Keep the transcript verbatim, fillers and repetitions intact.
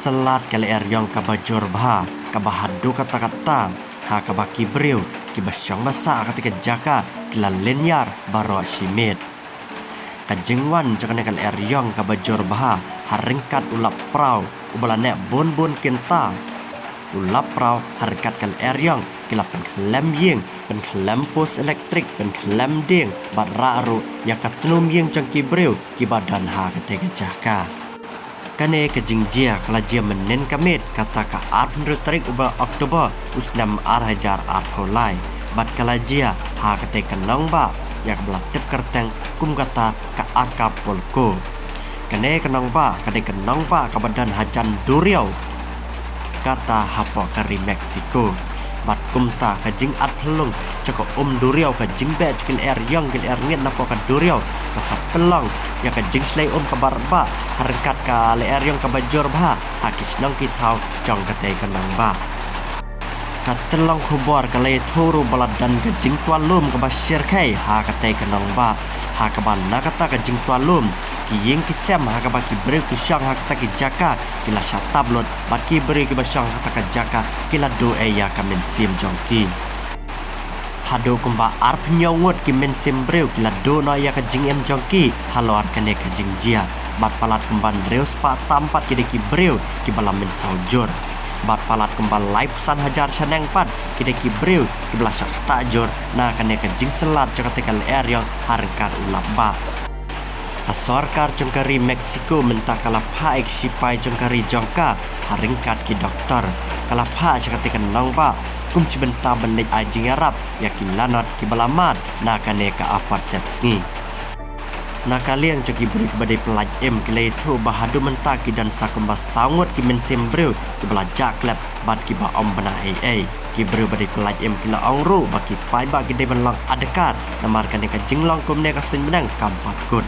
Syllat ka lyer ïong kaba jur bha, kaba haduh katta katta, ha kaba ki briew kiba shong ba sah ha katei ka jaka ki la lyniar baroh shi miet. Ka jingwan jong kane ka lyer ïong kaba jur bha ha ryngkat u lappraw uba la neh bun bun kynta. U lappraw ha ryngkat ka lyer ïong ki la pynkhlem ïing, pynkhlem post elektrik, pynkhlem dieng bad rah ruh ïa ka tnum ïing jong ki briew kiba don ha katei ka jaka. Kane ka jingjia ka la jia mynhynnin ka miet, kata ka arphew hynriew tarik u bnai October u snem ar hajar arphew lai, bad ka la jia ha katei ka nongbah ïa kaba la tip kyrteng kum kata ka Acapulco. Kane ka nongbah ka dei ka nongbah kaba don hajan duriaw kata hapoh ka ri Mexico. Bad kumta ka jingat phyllung jong ka um duriaw, ka jingbeh jong ki lyer ïong ki lyer ngit napoh ka duriaw, ka sa pynlong ïa ka jingshlei um kaba rbah ha ryngkat ka lyer ïong kaba jur bha ha ki shnong ki thaw jong katei ka nongbah. Ka tyllong khubor ka la ïathuh ruh ba la don ka jingtwa lum kaba shyrkhei ha katei ka nongbah, ha kaba na kata ka jingtwa lum ki ïing ki sem ha kaba ki briew ki shong ha kata ki jaka ki la shah tap lut, bad ki briew kiba shong ha kata ka jaka ki la duh ei ïa ka mynsiem jong ki. Haduh kumba arphew hynñiew ngut ki mynsiem briew ki la duh noh ïa ka jingim jong ki halor kane ka jingjia. Bad palat kumba hynriew spah tam pat ki dei ki briew kiba la mynsaw jur. Bad palat kumba laiphew san hajar shaneng pat ki dei ki briew kiba la shah ktah jur na kane ka jingsyllat jong katei ka lyer ïong ha ryngkat u lapbah. Ka sorkar jong ka ri Mexico mynta ka la phah ïa ki shipai jong ka ri jong ka ha ryngkat ki doktor. Ka la phah sha katei ka nongbah kum shi bynta ban leit ai jingïarap ïa ki lanot kiba la mad na kane ka apat sepsngi. Na ka liang jong ki briew kiba dei pyllait im ki la ïathuh ba haduh mynta ki don sa kumba saw ngut ki mynsiem briew kiba la jah klep bad kiba ym bna ei ei. Ki briew ba dei pyllait im ki la ong ruh ba ki paidbah ki dei ban long adkar namar kane ka jinglong kumne ka suiñ bneng kam pat kut.